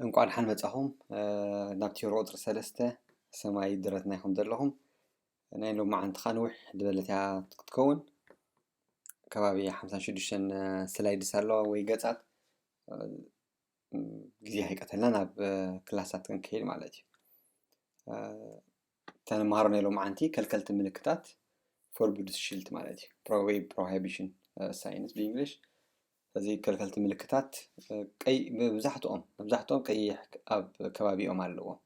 እንቋዕ ደሓን መጻኹም ናብ ቲዮሪ ቁጽሪ ሰለስተ ሰማይ ደረትና ኢኹም ዘለኹም። ናይ ሎማዓንቲ ኸኣ ንውሕ ዝበለት እያ ክትከውን፣ ከባቢ ሓምሳን ሽዱሽተን ስላይድስ ኣለዋ ወይ ገጻት። ግዜ ከይቀተልና ናብ ክላሳት ክንከይድ ማለት እዩ። ተንምሃሮ ናይ ሎማዓንቲ ከልከልቲ ምልክታት፣ ፎርቡድስ ሽልት ማለት እዩ፣ ወይ ፕሮሃይቢሽን ሳይንስ ብእንግሊሽ። እዚ ከልከልቲ ምልክታት ቀይ መብዛሕትኦም መብዛሕትኦም ቀይሕ ኣብ ከባቢኦም ኣለዎም።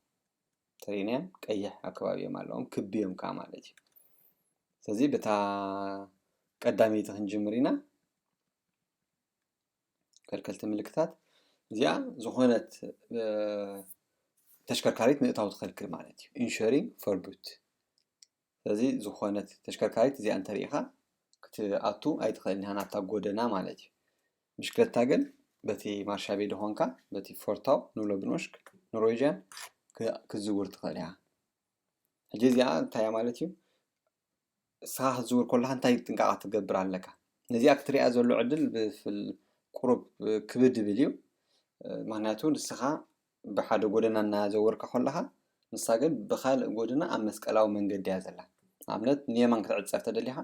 ተሪእናዮም ቀይሕ ኣብ ከባቢኦም ኣለዎም፣ ክቢ እዮም ከዓ ማለት እዩ። ስለዚ በታ ቀዳመይቲ ክንጅምር ኢና። ከልከልቲ ምልክታት እዚኣ ዝኾነት ተሽከርካሪት ምእታው ትኸልክል ማለት እዩ። ኢንሹሪንግ ፎርቡት። ስለዚ ዝኾነት ተሽከርካሪት እዚኣ እንተሪኢኻ ክትኣቱ ኣይትኽእልን ኢኻ ናብታ ጎደና ማለት እዩ። ብሽክለታ ግን በቲ ማርሻ ቤ ድኾንካ በቲ ፎርታው ንብሎ ብንኡሽክ ኖርዌጅያን ክዝውር ትኽእል ኢኻ። ሕጂ እዚኣ እንታይ እያ ማለት እዩ? ንስኻ ክትዝውር ከለኻ እንታይ ጥንቃቐ ትገብር ኣለካ? ነዚኣ ክትሪኣ ዘሎ ዕድል ብፍል ቁሩብ ክብድ ይብል እዩ። ምክንያቱ ንስኻ ብሓደ ጎደና እናዘወርካ ከለኻ ንሳ ግን ብኻልእ ጎደና ኣብ መስቀላዊ መንገዲ እያ ዘላ። ንኣብነት ንየማን ክትዕጸፍ ተደሊኻ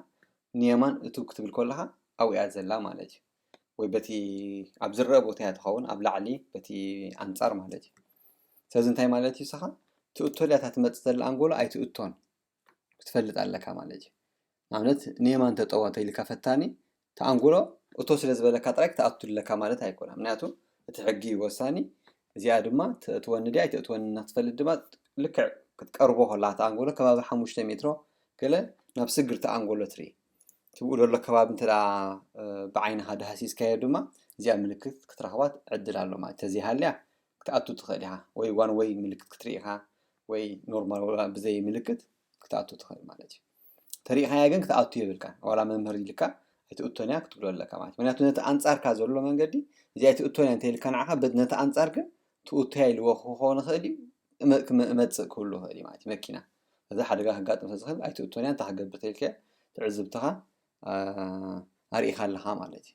ንየማን እትው ክትብል ከለኻ ኣብኡ እያ ዘላ ማለት እዩ። ወይ በቲ ኣብ ዝረአ ቦታ እያ ትኸውን፣ ኣብ ላዕሊ በቲ ኣንጻር ማለት እዩ። ስለዚ እንታይ ማለት እዩ? ንስኻ ትእቶ ድያ እታ ትመጽእ ዘላ ኣንጎሎ ኣይትእቶን ክትፈልጥ ኣለካ ማለት እዩ። ንኣብነት ንየማን ተጠወ እንተኢልካ ፈታኒ ተኣንጎሎ እቶ ስለ ዝበለካ ጥራይ ክትኣቱ ኣለካ ማለት ኣይኮነን። ምክንያቱ እቲ ሕጊ እዩ ወሳኒ። እዚኣ ድማ ተእትወኒ ድያ ኣይተእትወኒ እናትፈልጥ ድማ ልክዕ ክትቀርቦ ከላ እቲ ኣንጎሎ ከባቢ ሓሙሽተ ሜትሮ ገለ ናብ ስግርቲ ኣንጎሎ ትርኢ። ትብኡ ዘሎ ከባቢ እንተ ደኣ ብዓይንኻ ዳህሲስካዮ ድማ እዚኣ ምልክት ክትረኽባ ዕድል ኣሎ ማለት እዩ። ተዘይሃልያ ክትኣቱ ትኽእል ኢኻ፣ ወይ ዋን ወይ ምልክት ክትርኢ ኢኻ፣ ወይ ኖርማል ዋላ ብዘይ ምልክት ክትኣቱ ትኽእል ማለት እዩ። ተሪእኻያ ግን ክትኣቱ የብልካን። ዋላ መምህር ኢልካ ኣይትእቶን እያ ክትብሎ ኣለካ ማለት እዩ። ምክንያቱ ነቲ ኣንጻርካ ዘሎ መንገዲ እዚኣ ኣይትእቶን እያ እንተኢልካ ንዓኻ በ-፣ ነቲ ኣንጻር ግን ትእቶያ ኢልዎ ክኸውን ይኽእል እዩ፣ እመ-፣ ክመ-፣ እመጽእ ክህሉ ይኽእል እዩ ማለት እዩ መኪና። እዚ ሓደጋ ከጋጥም ስለ ዝኽእል ኣይትእቶን እያ፣ እንታይ ክገብር ተኢልካዮ ትዕዝብትኻ ኣርኢኻ ኣለኻ ማለት እዩ።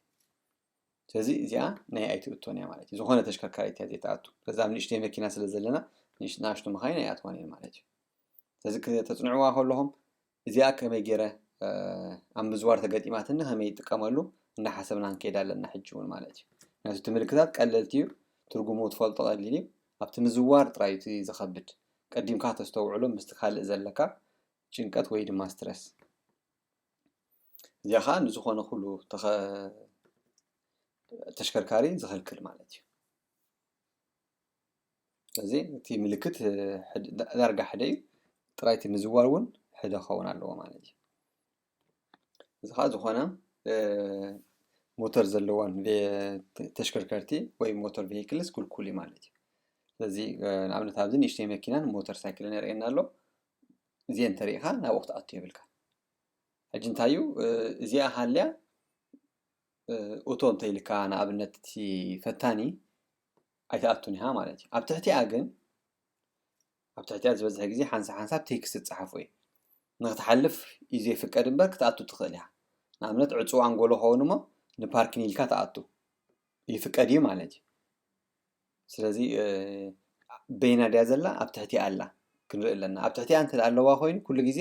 ስለዚ እዚኣ ናይ ኣይትእቶን እያ ማለት እዩ። ዝኾነ ተሽከርካሪት እያ ዘይትኣቱ። ስለዚ ኣብ ንእሽተይ መኪና ስለ ዘለና ንእሽ-፣ ንኣሽቱ መኻይን ኣይኣትዋን እየን ማለት እዩ። ስለዚ ክተጽንዕዋ ከለኹም እዚኣ ከመይ ገይረ ኣብ ምዝዋር ተገጢማትኒ ከመይ ይጥቀመሉ እናሓሰብና ክንከይድ ኣለና ሕጂ እውን ማለት እዩ። ምክንያቱ እቲ ምልክታት ቀለልቲ እዩ፣ ትርጉሙ ትፈልጦ ቀሊል እዩ። ኣብቲ ምዝዋር ጥራይ እዩ እቲ ዝኸብድ። ቀዲምካ ተስተውዕሎ ምስቲ ካልእ ዘለካ ጭንቀት ወይ ድማ ስትረስ። እዚኣ ኸዓ ንዝኾነ ኩሉ ተኸ-፣ ተሽከርካሪ ዝኸልክል ማለት እዩ። ስለዚ እቲ ምልክት ሕድ-፣ ዳ-፣ ዳርጋ ሕደ እዩ። ጥራይ እቲ ምዝዋር እውን ሕደ ክኸውን ኣለዎ ማለት እዩ። እዚ ኸዓ ዝኾነ ሞተር ዘለዋን ቬ-፣ ተሽከርከርቲ ወይ ሞተር ቬሂክልስ ክልኩል እዩ ማለት እዩ። ስለዚ ንኣብነት ኣብዚ ንእሽተይ መኪናን ሞተር ሳይክልን የርእየና ኣሎ። እዚኤን እንተሪኢኻ ናብኡ ክትኣቱ የብልካ። ሕጂ እንታይ እዩ እዚኣ ሃልያ እቶ እንተኢልካ ንኣብነት እቲ ፈታኒ ኣይትኣቱን ኢኻ ማለት እዩ። ኣብ ትሕቲኣ ግን ኣብ ትሕቲኣ ዝበዝሐ ግዜ ሓንሳብ ሓንሳብ ቴክስት ትጸሓፎ እዩ። ንክትሓልፍ እዩ ዘይፍቀድ እምበር ክትኣቱ ትኽእል ኢኻ። ንኣብነት ዕጹው ኣንጎሎ ኸውን እሞ ንፓርኪን ኢልካ ትኣቱ ይፍቀድ እዩ ማለት እዩ። ስለዚ በይና ድያ ዘላ ኣብ ትሕቲኣ ኣላ ክንርኢ ኣለና። ኣብ ትሕቲኣ እንተ ኣለዋ ኮይኑ ኩሉ ግዜ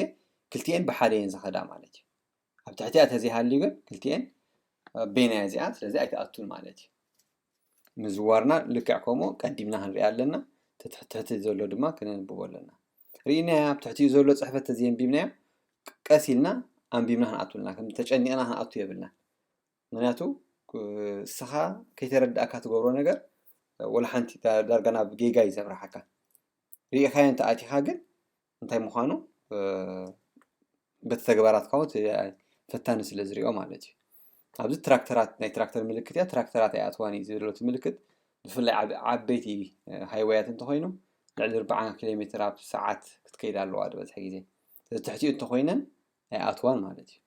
ክልቲኤን ብሓደ እየን ዝኸዳ ማለት እዩ። ኣብ ትሕቲኣ ተዘይሃልዩ ግን ክልቲኤን በይና እያ እዚኣ፣ ስለዚ ኣይትኣቱን ማለት እዩ። ምዝዋርና ልክዕ ከምኡ ቀዲምና ክንሪኣ ኣለና። ትሕቲ ዘሎ ድማ ክነንብቦ ኣለና። ርኢናያ ኣብ ትሕቲኡ ዘሎ ጽሕፈት ተዘየንቢብናዮ ቀስ ኢልና ኣንቢብና ክንኣቱ ኣለና። ከም ተጨኒቕና ክንኣቱ የብልናን። ምክንያቱ እስኻ ከይተረዳእካ ትገብሮ ነገር ወላ ሓንቲ ዳ-፣ ዳርጋ ናብ ጌጋ እዩ ዘምርሓካ። ርኢኻዮ እንተ ኣቲኻ ግን እንታይ ምዃኑ በቲ ተግባራትካ እውን ፈታኒ ስለ ዝሪኦ ማለት እዩ። ኣብዚ ትራክተራት፣ ናይ ትራክተር ምልክት እያ፣ ትራክተራት ኣይኣትዋን እዩ ዝብል እቲ ምልክት። ብፍላይ ዓብ-፣ ዓበይቲ ሃይወያት እንተኾይኑ ልዕሊ ኣርብዓ ኪሎ ሜትር ኣብ ሰዓት ክትከይድ ኣለዋ ዝበዝሐ ግዜ። እዚ ትሕቲኡ እንተኾይነን ኣይኣትዋን ማለት እዩ።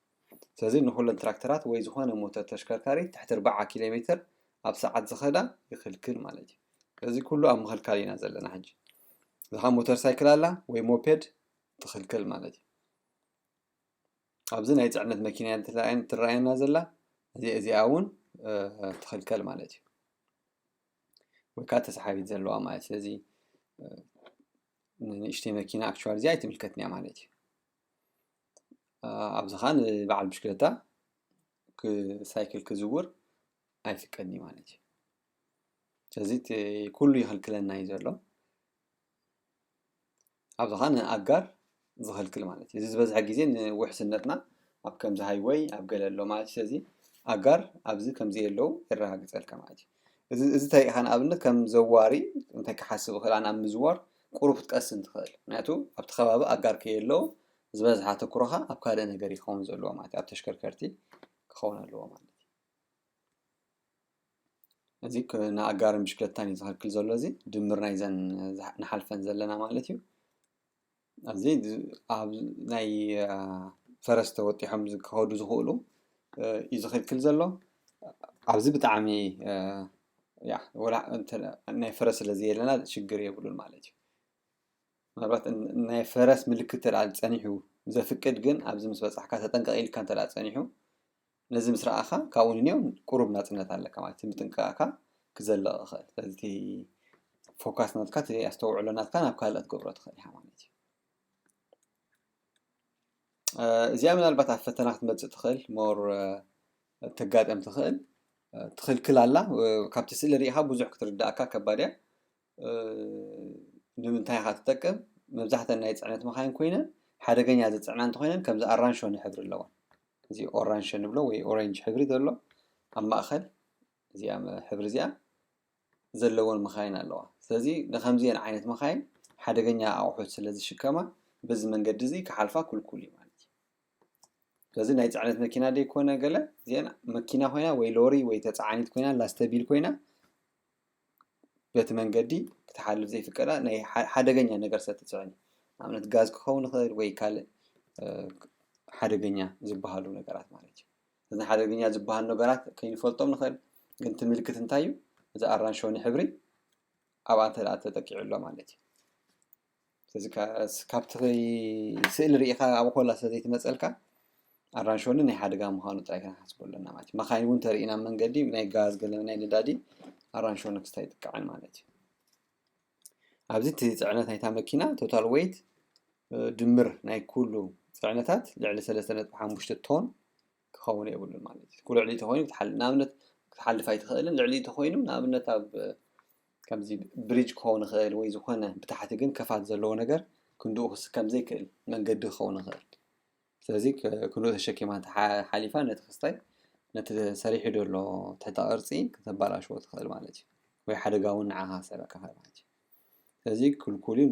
ስለዚ ንኹለን ትራክተራት ወይ ዝኾነ ሞተር ተሽከርካሪ ትሕቲ ኣርብዓ ኪሎ ሜትር ኣብ ሰዓት ዝኸዳ ይኽልክል ማለት እዩ። ስለዚ ኩሉ ኣብ ምኽልካል ኢና ዘለና ሕጂ። እዚኻ ሞተር ሳይክል ኣላ ወይ ሞፔድ ትኽልክል ማለት እዩ። ኣብዚ ናይ ጽዕነት መኪና እያ ትረኣየን-፣ ትረኣየና ዘላ። እዚ-፣ እዚኣ እውን ትኽልከል ማለት እዩ። ወይ ከዓ ተሳሓቢት ዘለዋ ማለት እዩ። ስለዚ ንእሽተይ መኪና ኣክቹዋሊ እዚኣ ኣይትምልከትንያ ማለት እዩ። ኣብዚ ከዓ ንበዓል ብሽክለታ ሳይክል ክዝውር ኣይፍቀድኒ ማለት እዩ። ስለዚ ኩሉ ይኽልክለና እዩ ዘሎ። ኣብዚ ከዓ ንኣጋር ዝኸልክል ማለት እዩ። እዚ ዝበዝሐ ግዜ ንውሕስነትና ኣብ ከምዚ ሃይወይ ኣብ ገለ ኣሎ ማለት እዩ። ስለዚ ኣጋር ኣብዚ ከምዚ የለዉ የረጋግፀልካ ማለት እዩ። እዚ እንታይ ኢኻ ንኣብነት ከም ዘዋሪ እንታይ ክሓስብ እኽእል ኣነ ኣብ ምዝዋር ቁሩብ ክትቀስን ትኽእል። ምክንያቱ ኣብቲ ከባቢ ኣጋር ከየለዉ ዝበዝሓ ተኩሮኻ ኣብ ካልእ ነገር ይኸውን ዘለዎ ማለት እዩ። ኣብ ተሽከርከርቲ ክኸውን ኣለዎ ማለት እዩ። እዚ ንኣጋርን ብሽክለታን እዩ ዝኸልክል ዘሎ። እዚ ድምር ናይዘን ንሓልፈን ዘለና ማለት እዩ። ኣብዚ ኣብ ናይ ፈረስ ተወጢሖም ክኸዱ ዝኽእሉ እዩ ዝኽልክል ዘሎ። ኣብዚ ብጣዕሚ ናይ ፈረስ ስለ ዘየለና ሽግር የብሉን ማለት እዩ። ምናልባት ናይ ፈረስ ምልክት ተደኣ ጸኒሑ ዘፍቅድ ግን ኣብዚ ምስ በጻሕካ ተጠንቀቕ ኢልካ እንተ ጸኒሑ ነዚ ምስ ረኣኻ ካብኡ ንንየው ቁሩብ ናጽነት ኣለካ ማለት ምጥንቃቕካ ክዘልቕ ይኽእል። ስለዚ እቲ ፎካስ ናትካ እቲ ኣስተውዕሎ ናትካ ናብ ካልእ ክትገብሮ ትኽእል ኢኻ ማለት እዩ። እዚኣ ምናልባት ኣብ ፈተና ክትመጽእ ትኽእል ሞር ተጋጠም ትኽእል ትኽልክል ኣላ። ካብቲ ስእሊ ርኢኻ ብዙሕ ክትርዳእካ ከባድ እያ። ንምንታይ ኢኻ ትጠቅም? መብዛሕተን ናይ ጽዕነት መኻይን ኮይነን ሓደገኛ ዝጽዕና እንተኾይነን ከምዚ ኣራንሾኒ ሕብሪ ኣለወን። እዚ ኦራንሸ ንብሎ ወይ ኦሬንጅ ሕብሪ ዘሎ ኣብ ማእኸል እዚኣ ሕብሪ እዚኣ ዘለወን መኻይን ኣለዋ። ስለዚ ንከምዚአን ዓይነት መኻይን ሓደገኛ ኣቑሑት ስለ ዝሽከማ በዚ መንገዲ እዚ ክሓልፋ ክልኩል እዩ ማለት እዩ። ስለዚ ናይ ጽዕነት መኪና ደይኮነ ገለ እዚአን መኪና ኮይና ወይ ሎሪ ወይ ተጻዓኒት ኮይና ላስተቢል ኮይና በቲ መንገዲ ክትሓልፍ ዘይፍቀዳ ናይ ሓደገኛ ነገር ሰብ ትፅዕን እዩ። ንኣብነት ጋዝ ክኸውን ይኽእል ወይ ካልእ ሓደገኛ ዝበሃሉ ነገራት ማለት እዩ። እዚ ሓደገኛ ዝበሃሉ ነገራት ከይንፈልጦም ንኽእል፣ ግን እቲ ምልክት እንታይ እዩ? እዚ ኣራንሾኒ ሕብሪ ኣብኣ እንተ ተጠቂዑ ኣሎ ማለት እዩ። ስለዚ ካብቲ ስእሊ ርኢኻ ኣብ ኮላ ስለ ዘይትመፀልካ ኣራንሾኒ ናይ ሓደጋ ምዃኑ ጥራይ ክንሓስቦ ኣለና ማለት እዩ። መኻይን እውን ተርእና መንገዲ ናይ ጋዝ ገለ ናይ ነዳዲ ኣራንሾኒ ክስታይ ይጥቀዐን ማለት እዩ። ኣብዚ እቲ ፅዕነት ናይታ መኪና ቶታል ዌይት ድምር ናይ ኩሉ ፅዕነታት ልዕሊ ሰለስተ ነጥቢ ሓሙሽተ ቶን ክኸውን የብሉን ማለት እዩ። ኩሉ ልዕሊ ተኮይኑ ንኣብነት ክትሓልፍ ኣይትኽእልን። ልዕሊ ተኮይኑ ንኣብነት ኣብ ከምዚ ብሪጅ ክኸውን ይኽእል ወይ ዝኾነ ብታሕቲ ግን ከፋት ዘለዎ ነገር ክንድኡ ክስከም ዘይክእል መንገዲ ክኸውን ይኽእል። ስለዚ ክንኡ ተሸኪማ ሓሊፋ ነቲ ክስታይ ነቲ ሰሪሑ ዘሎ ትሕተ ቅርፂ ከተባላሽዎ ትኽእል ማለት እዩ። ወይ ሓደጋ እውን ንዓኻ ሰበካ ማለት እዩ። ስለዚ ክልኩል እዩ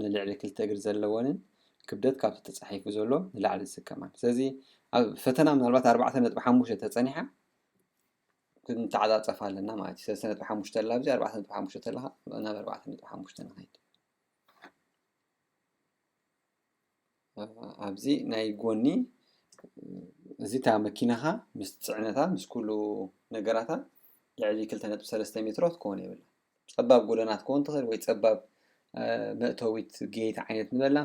ንልዕሊ ክልተ እግሪ ዘለወንን ክብደት ካብቲ ተፃሒፉ ዘሎ ንላዕሊ ዝስከማን። ስለዚ ኣብ ፈተና ምናልባት ኣርባዕተ ነጥቢ ሓሙሽተ ተፀኒሓ ክንተዓፃፀፍ ኣለና ማለት እዩ። ሰለስተ ነጥቢ ሓሙሽተ ኣላ ኣብዚ ኣርባዕተ ነጥቢ ሓሙሽተ ተለካ ናብ ኣርባዕተ ነጥቢ ሓሙሽተ ንኸይድ። ኣብዚ ናይ ጎኒ እዚ እታ መኪናኻ ምስ ፅዕነታ ምስ ኩሉ ነገራታ ልዕሊ ክልተ ነጥቢ ሰለስተ ሜትሮ ክትከውን የብላ። ፀባብ ጎደና ትከውን ትኽእል ወይ ፀባብ መእተዊት ጌት ዓይነት ንበላ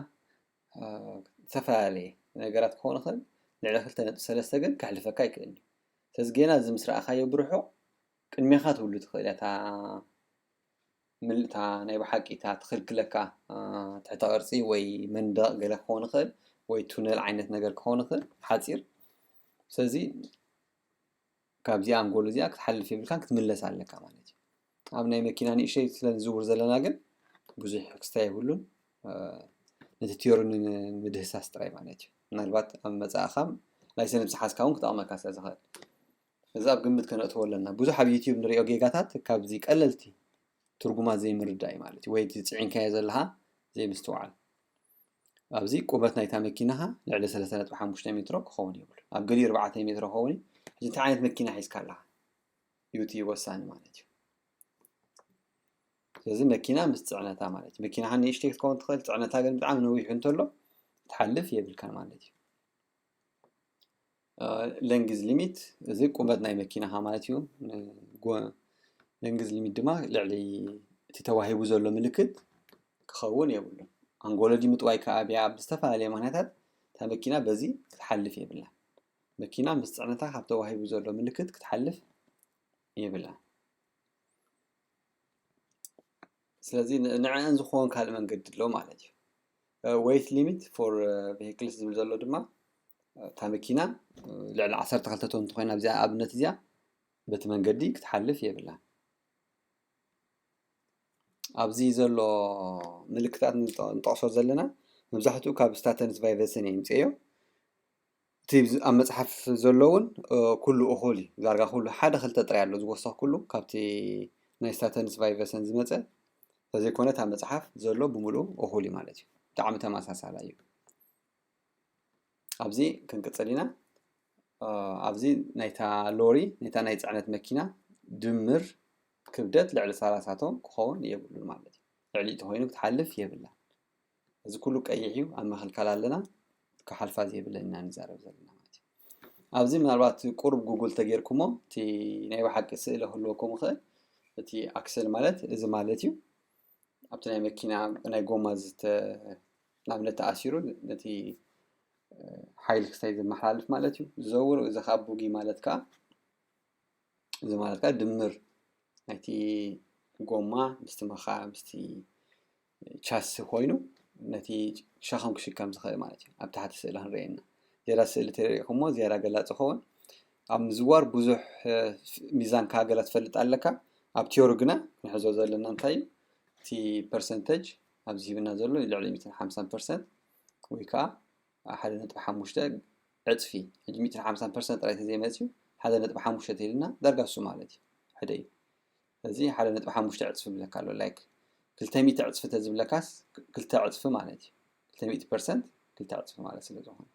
ዝተፈላለየ ነገራት ክኸውን ይኽእል። ልዕሊ ክልተ ነጥቢ ሰለስተ ግን ከሕልፈካ ኣይክእል እዩ። ስለዚ ጌና እዚ ምስ ረኣኻዮ ብርሑቕ ቅድሜኻ ትህሉ ትኽእል እያ እታ ምልእታ ናይ ብሓቂ እታ ትኽልክለካ ትሕተ ቅርፂ ወይ መንደቕ ገለ ክኸውን ይኽእል ወይ ቱነል ዓይነት ነገር ክኸውን ይኽእል ሓፂር። ስለዚ ካብዚኣ ኣንጎሎ እዚኣ ክትሓልፍ የብልካን ክትምለስ ኣለካ ማለት እዩ። ኣብ ናይ መኪና ንእሸይ ስለ ንዝውር ዘለና ግን ብዙሕ ክስታይ የብሉን። ነቲ ቲዮሪ ንምድህሳስ ጥራይ ማለት እዩ። ምናልባት ኣብ መፃእኻ ላይሰንስ ዝሓዝካ እውን ክጠቕመካ ስለ ዝኽእል እዚ ኣብ ግምት ከነእትዎ ኣለና። ብዙሕ ኣብ ዩቲዩብ ንሪኦ ጌጋታት ካብዚ ቀለልቲ ትርጉማት ዘይምርዳእ እዩ ማለት እዩ። ወይ እቲ ፅዒንካዮ ዘለኻ ዘይምስትውዓል። ኣብዚ ቁመት ናይታ መኪናኻ ልዕሊ ሰለስተ ነጥቢ ሓሙሽተ ሜትሮ ክኸውን የብሉ። ኣብ ገሊኡ ኣርባዕተ ሜትሮ ክኸውን እዩ። ሕጂ እንታይ ዓይነት መኪና ሒዝካ ኣለኻ? እዩ እቲ ወሳኒ ማለት እዩ። ስለዚ መኪና ምስ ፅዕነታ ማለት እዩ። መኪናኻ ንእሽተይ ክትከውን ትኽእል፣ ፅዕነታ ግን ብጣዕሚ ነዊሑ እንተሎ ክትሓልፍ የብልካን ማለት እዩ። ለንግዝ ሊሚት እዚ ቁመት ናይ መኪናኻ ማለት እዩ። ለንግዝ ሊሚት ድማ ልዕሊ እቲ ተዋሂቡ ዘሎ ምልክት ክኸውን የብሉን። ኣንጎሎ ድዩ ምጥዋይ ከዓ ብያ ብዝተፈላለየ ምክንያታት እታ መኪና በዚ ክትሓልፍ የብላን። መኪና ምስ ፅዕነታ ካብ ተዋሂቡ ዘሎ ምልክት ክትሓልፍ የብላን። ስለዚ ንዕን ዝኸውን ካልእ መንገዲ ኣሎ ማለት እዩ። Weight limit for vehicles ዝብል ዘሎ ድማ እታ መኪና ልዕሊ ዓሰርተ ክልተ ቶን እንተኮይና ኣብዚኣ ኣብነት እዚኣ በቲ መንገዲ ክትሓልፍ የብላን። ኣብዚ ዘሎ ምልክታት ንጠቕሶ ዘለና መብዛሕትኡ ካብ ስታተንስ ቫይቨሰን እየ ምፅእዮ። እቲ ኣብ መፅሓፍ ዘሎ እውን ኩሉ እኹል እዩ። ዳርጋ ኩሉ ሓደ ክልተ ጥራይ ኣሎ ዝወሰኽኩሉ ካብቲ ናይ ስታተንስ ቫይቨሰን ዝመፀ። ተዘይኮነ እታ መፅሓፍ ዘሎ ብምሉኡ እኹል እዩ ማለት እዩ። ብጣዕሚ ተመሳሳላይ እዩ። ኣብዚ ክንቅፅል ኢና። ኣብዚ ናይታ ሎሪ ናይታ ናይ ፅዕነት መኪና ድምር ክብደት ልዕሊ ሰላሳ ቶን ክኸውን የብሉን ማለት እዩ። ልዕሊ ተኮይኑ ክትሓልፍ የብላን። እዚ ኩሉ ቀይሕ እዩ፣ ኣብ ምክልካል ኣለና። ክሓልፋ ዘይብለን ኢና ንዛረብ ዘለና ማለት እዩ። ኣብዚ ምናልባት ቁሩብ ጉግል ተጌርኩሞ እቲ ናይ ብሓቂ ስእሊ ክህልወኩም ይኽእል። እቲ ኣክሰል ማለት እዚ ማለት እዩ። ኣብቲ ናይ መኪና ናይ ጎማ ዝተ ንኣብነት ተኣሲሩ ነቲ ሓይሊ ክስታይ ዘመሓላልፍ ማለት እዩ። ዝዘውር እዚ ከዓ ቡጊ ማለት ከዓ እዚ ማለት ከዓ ድምር ናይቲ ጎማ ምስቲ መኻ ምስቲ ቻሲ ኮይኑ ነቲ ሸኸም ክሽከም ዝኽእል ማለት እዩ። ኣብ ታሕቲ ስእሊ ክንርእየና ዝያዳ ስእሊ ተሪእኹሞ ዝያዳ ገላፂ ኸውን። ኣብ ምዝዋር ብዙሕ ሚዛን ካገላ ትፈልጥ ኣለካ። ኣብ ቲዮሪ ግና ክንሕዞ ዘለና እንታይ እዩ? እቲ ፐርሰንተጅ ኣብዚ ሂብና ዘሎ ልዕሊ ሚእትን ሓምሳን ፐርሰንት ወይ ከዓ ሓደ ነጥቢ ሓሙሽተ ዕፅፊ። ሕጂ ሚእትን ሓምሳን ፐርሰንት ጥራይ ተዘይመፅዩ ሓደ ነጥቢ ሓሙሽተ ተይልና ዳርጋ እሱ ማለት እዩ። ሕደ እዩ። እዚ ሓደ ነጥቢ ሓሙሽተ ዕፅፊ ብለካ ኣሎ። ላይክ ክልተ ሚእቲ ዕፅፊ ተዝብለካስ ክልተ ዕፅፊ ማለት እዩ። ክልተ ሚእቲ ፐርሰንት ክልተ ዕፅፊ ማለት ስለ ዝኾነ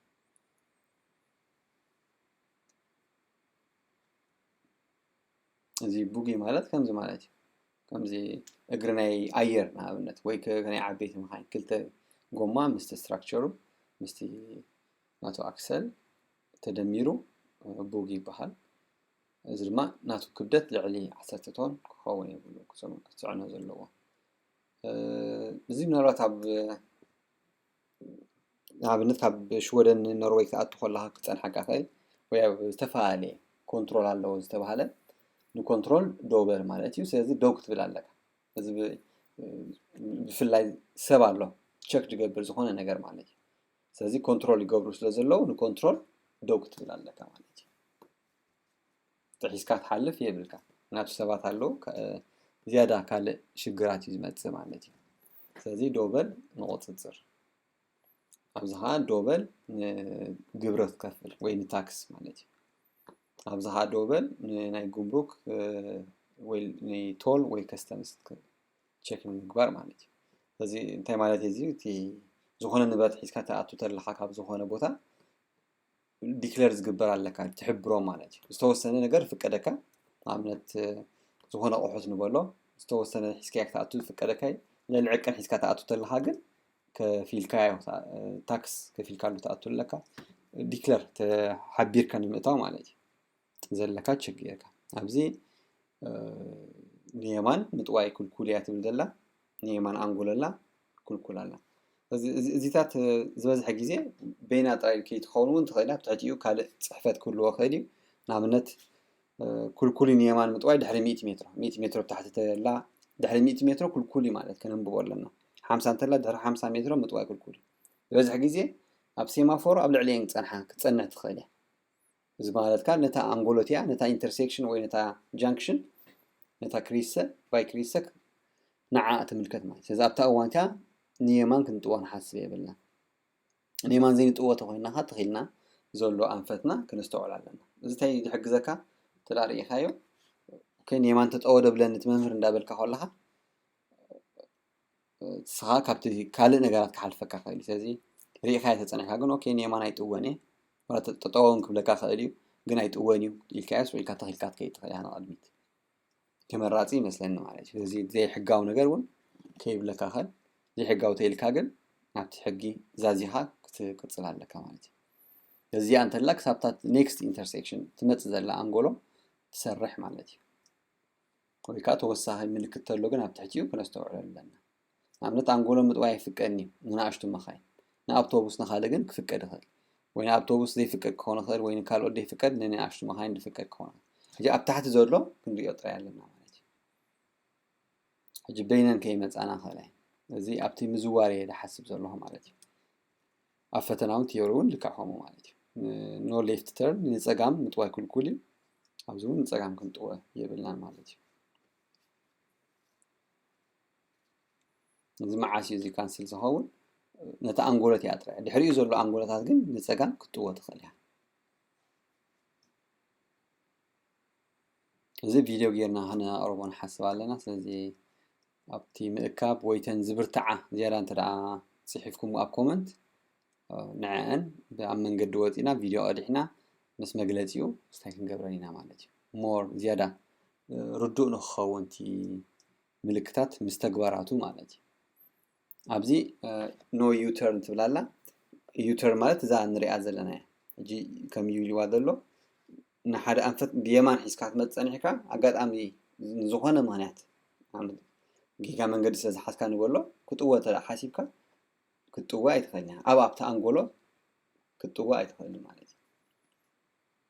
እዚ ቡጊ ማለት ከምዚ ማለት እዩ። ከምዚ እግሪ ናይ ኣየር ንኣብነት ወይ ከ ናይ ዓበይቲ መኻይን ክልተ ጎማ ምስቲ ስትራክቸሩ ምስቲ ናቱ ኣክሰል ተደሚሩ ቡጊ ይበሃል። እዚ ድማ ናቱ ክብደት ልዕሊ ዓሰርተ ቶን ክኸውን የብሉ ክጽዕኖ ዘለዎ። እዚ ምናልባት ኣብ ንኣብነት ካብ ሽወደን ንኖርወይ ክትኣቱ ከለካ ክፀንሓካ ክእል ወይ ኣብ ዝተፈላለየ ኮንትሮል ኣለዎ ዝተባሃለ ንኮንትሮል ዶበል ማለት እዩ። ስለዚ ዶግ ክትብል ኣለካ። እዚ ብፍላይ ሰብ ኣሎ ቸክ ዝገብር ዝኾነ ነገር ማለት እዩ። ስለዚ ኮንትሮል ይገብሩ ስለ ዘለዉ ንኮንትሮል ዶግ ክትብል ኣለካ ማለት እዩ። ጥሒስካ ትሓልፍ የብልካ። ምክንያቱ ሰባት ኣለዉ ዝያዳ ካልእ ሽግራት እዩ ዝመፅእ ማለት እዩ። ስለዚ ዶበል ንቁፅፅር ኣብዚ ከዓ ዶበል ንግብሪ ክትከፍል ወይ ንታክስ ማለት እዩ። ኣብዚ ከዓ ዶበል ንናይ ጉምሩክ ወይ ንቶል ወይ ከስተምስ ቸክ ንምግባር ማለት እዩ። ስለዚ እንታይ ማለት እዩ እዚ? እቲ ዝኾነ ንብረት ሒዝካ ትኣቱ ተለካ ካብ ዝኾነ ቦታ ዲክለር ዝግበር ኣለካ ትሕብሮ ማለት እዩ። ዝተወሰነ ነገር ፍቀደካ ኣብነት ዝኾነ ኣቑሑት ንበሎ ዝተወሰነ ሒዝካያ ክትኣቱ ዝፍቀደካ እዩ። ልዕሊ ዕቅን ሒዝካ ትኣቱ ተለካ ግን ከፊልካ ታክስ ከፊልካሉ ትኣቱ ኣለካ። ዲክለር ተሓቢርካ ንምእታው ማለት እዩ። ዘለካ ችግ ጌርካ ኣብዚ ንየማን ምጥዋይ ክልኩል እያ ትብል ዘላ ንየማን ኣንጎለላ ክልኩል ኣላ። እዚታት ዝበዝሐ ግዜ በይና ጥራይ ከይትኸውን እውን ትኽእል እያ። ትሕቲኡ ካልእ ፅሕፈት ክህልዎ ክእል እዩ። ንኣብነት ኩልኩል ንየማን ምጥዋይ ድሕሪ ሚእቲ ሜትሮ፣ ሚእቲ ሜትሮ ብታሕቲ ተላ ድሕሪ ሚእቲ ሜትሮ ኩልኩል እዩ ማለት ከነንብቦ ኣለና። ሓምሳ እንተላ ድሕሪ ሓምሳ ሜትሮ ምጥዋይ ኩልኩል እዩ። ዝበዝሕ ግዜ ኣብ ሴማፎር ኣብ ልዕሊኤን ክፀንሓ ክትፀንሕ ትኽእል እያ። እዚ ማለት ከዓ ነታ ኣንጎሎ እቲኣ ነታ ኢንተርሴክሽን ወይ ነታ ጃንክሽን ነታ ክሪሰ ባይ ክሪሰ ንዓኣ ትምልከት ማለት እዩ። ስለዚ ኣብታ እዋን እቲኣ ንየማን ክንጥዎ ንሓስብ የብልና። ንየማን ዘይንጥዎ ተኮይና ከዓ ተኺልና ዘሎ ኣንፈትና ክነስተውዕል ኣለና። እዚ እንታይ ዝሕግዘካ እንተ ርኢኻዮ ንየማን ተጠወ ደብለኒ እቲ መምህር እንዳበልካ ከለካ ንስኻ ካብቲ ካልእ ነገራት ክሓልፈካ ክእል እዩ። ስለዚ ርኢኻዮ ተፀኒሕካ ግን ኦኬ ንየማን ኣይጥወን እየ ጠጠወን ክብለካ ክእል እዩ። ግን ኣይጥወን እዩ ኢልካዮ ስዒልካ ተኺልካ ትከይድ ትኽእል ኢኻ ንቕድሚት። ተመራፂ ይመስለኒ ማለት እዩ። ስለዚ ዘይሕጋዊ ነገር እውን ከይብለካ ክእል ዘይሕጋዊ ተይልካ ግን ናብቲ ሕጊ ዛዚኻ ክትቅፅል ኣለካ ማለት እዩ። እዚኣ እንተላ ክሳብታት ኔክስት ኢንተርሴክሽን ትመፅእ ዘላ ኣንጎሎ ትሰርሕ ማለት እዩ። ወይ ከዓ ተወሳኺ ምልክት ተሎ ግን ኣብ ትሕቲኡ ክነስተውዕሎ ኣለና። ንኣብነት ኣንጎሎ ምጥዋይ ኣይፍቀድን እዩ ንንኣሽቱ መኻይን። ንኣውቶቡስ ንኻልእ ግን ክፍቀድ ይኽእል። ወይ ንኣውቶቡስ ዘይፍቀድ ክኾን ይኽእል ወይ ንካልኦት ዘይፍቀድ ንንኣሽቱ መኻይን ዝፍቀድ ክኾን ይኽእል። ሕጂ ኣብ ታሕቲ ዘሎ ክንሪኦ ጥራይ ኣለና ማለት እዩ። ሕጂ በይነን ከይመፃና ከላይ እዚ ኣብቲ ምዝዋር እየ ዝሓስብ ዘለኹ ማለት እዩ። ኣብ ፈተና እውን ቲዮሪ እውን ልክዕ ከምኡ ማለት እዩ። No left turn፣ ንፀጋም ምጥዋይ ክልኩል እዩ። ኣብዚ እውን ንፀጋም ክንጥወ የብልናን ማለት እዩ። እዚ መዓስ እዩ እዚ ካንስል ዝኸውን? ነቲ ኣንጎሎት እያ ጥራይ። ድሕሪኡ ዘሎ ኣንጎሎታት ግን ንፀጋም ክትጥዎ ትኽእል እያ። እዚ ቪድዮ ጌርና ከነቕርቦ ንሓስብ ኣለና። ስለዚ ኣብቲ ምእካብ ወይ ተን ዝብርትዓ ዝያዳ እንተ ደኣ ጽሒፍኩም ኣብ ኮመንት፣ ንዐአን ኣብ መንገዲ ወጺና ቪድዮ ቀዲሕና ምስ መግለጺኡ እንታይ ክንገብረን ኢና ማለት እዩ። ሞር ዝያዳ ርዱእ ንክኸውን እቲ ምልክታት ምስ ተግባራቱ ማለት እዩ። ኣብዚ no U turn ትብል ኣላ። U turn ማለት እዛ ንሪኣ ዘለና እያ። ሕጂ ከም ዩ ኢልዋ ዘሎ ንሓደ ኣንፈት ብየማን ሒዝካ ክትመጽእ ጸኒሕካ፣ ኣጋጣሚ ዝኾነ ምኽንያት ጌጋ መንገዲ ስለ ዝሓዝካ ንበሎ፣ ክትጥወ እንተ ደኣ ሓሲብካ ክትጥወ ኣይትኽእልን ኢኻ። ኣብ ኣብቲ ኣንጎሎ ክትጥወ ኣይትኽእልን ማለት እዩ።